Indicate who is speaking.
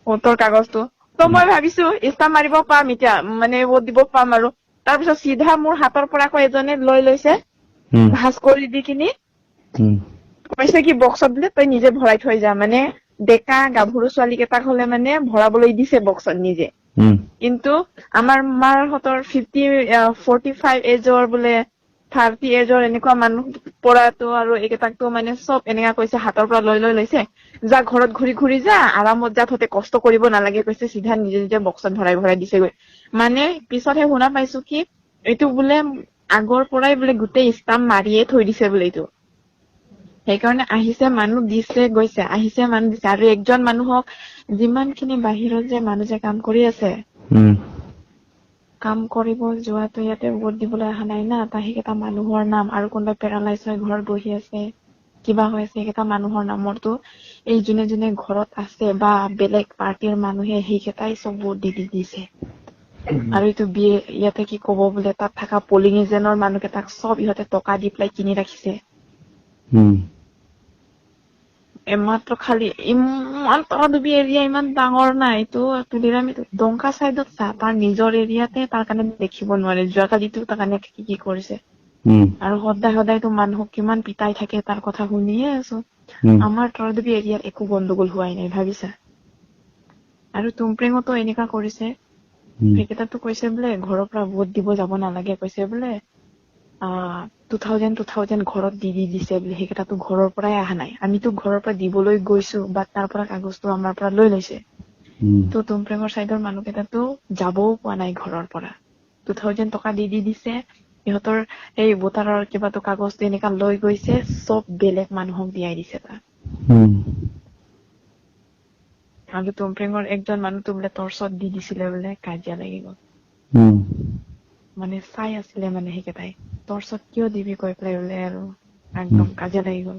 Speaker 1: ভোটৰ কাগজটো। ত মই ভাবিছো ষ্টাম্প মাৰিব পাম এতিয়া, মানে ভোট দিব পাম আৰু। তাৰপিছত চিধা মোৰ হাতৰ পৰা আকৌ এজনে লৈ লৈছে, ভাঁজ কৰি দি কিনি কৈছে কি বক্সত বোলে তই নিজে ভৰাই থৈ যা। মানে ডেকা গাভৰু ছোৱালী কেইটাক হলে মানে ভৰাবলৈ দিছে বক্সত নিজে, কিন্তু আমাৰ মাৰহঁতৰ 50, 45 এজৰ বোলে 30 এজৰ এনেকুৱা মানুহ পৰাটো আৰু এইকেইটাকতো মানে চব এনেকা কৈছে, হাতৰ পৰা লৈ লৈ লৈছে, যা ঘৰত ঘূৰি ঘূৰি যা, আৰামত যা, তহঁতে কষ্ট কৰিব নালাগে কৈছে, চিধা নিজে নিজে বক্সত ভৰাই ভৰাই দিছেগৈ। মানে পিছতহে শুনা পাইছো কি এইটো বোলে আগৰ পৰাই বোলে গোটেই ষ্টাম্প মাৰিয়ে থৈ দিছে বোলে এইটো। সেইকাৰণে আহিছে মানুহ দিছে গৈছে, আহিছে মানুহ দিছে। আৰু একজন মানুহক যিমান খিনি বাহিৰত যে মানুহ যে কাম কৰি আছে, কাম কৰিব যোৱাটো ইয়াতে ভোট দিবলৈ অহা নাই না, তাৰ সেইকেইটা মানুহৰ নাম, আৰু কোনোবাই পেৰালাইজ হৈ ঘৰত বহি আছে, কিবা হৈ আছে, সেইকেইটা মানুহৰ নামৰতো এই যোনে যোনে ঘৰত আছে বা বেলেগ পাৰ্টীৰ মানুহে সেইকেইটাই চব ভোট দি দি দিছে। আৰু এইটো বি ইয়াতে কি কব বোলে তাত থকা পলিং এজেণ্টৰ মানুহকেইটাক চব ইহঁতে টকা দি পেলাই কিনি ৰাখিছে। এইমাত্ৰ খালি ইমান তৰাডুবি এৰিয়া ইমান ডাঙৰ নাই এইটো তুলিৰাম, এইটো ডংকা চাইডত চা, তাৰ নিজৰ এৰিয়াতে তাৰ কাৰণে দেখিব নোৱাৰে। যোৱাকালিতো তাৰ কাৰণে কি কি কৰিছে। আৰু সদায় সদায়তো মানুহক কিমান পিটাই থাকে, তাৰ কথা শুনিয়ে আছো। আমাৰ তৰাডুবি এৰিয়াত একো গণ্ডগোল হোৱাই নাই, ভাবিছা। আৰু তুমপ্ৰেঙতো এনেকা কৰিছে। সেইকেইটাতো কৈছে বোলে ঘৰৰ পৰা ভোট দিব যাব নালাগে কৈছে বোলে, 2000 2000 ঘৰত দি দি দিছে বোলে। সেইকেইটাতো ঘৰৰ পৰাই অহা নাই, আমিতো ঘৰৰ পৰা দিবলৈ গৈছো, বা তাৰ পৰা কাগজটো আমাৰ পৰা লৈ লৈছে। ত তুমপ্ৰেঙৰ চাইডৰ মানুহকেইটাতো যাবও পোৱা নাই ঘৰৰ পৰা, 2000 টকা দি দি দিছে। সিহঁতৰ এই ভোটাৰৰ কিবাটো কাগজটো এনেকা লৈ গৈছে, চব বেলেগ মানুহক দিয়াই দিছে তাত। আৰু তুমপ্ৰেঙৰ একজন মানুহটো বোলে টৰ্চত দি দিছিলে বোলে, কাজিয়া লাগি গ'ল। মানে চাই আছিলে মানে সেইকেইটাই, টৰ্চত কিয় দিবি কৈ পেলাই বোলে, আৰু একদম কাজিয়া লাগি গ'ল।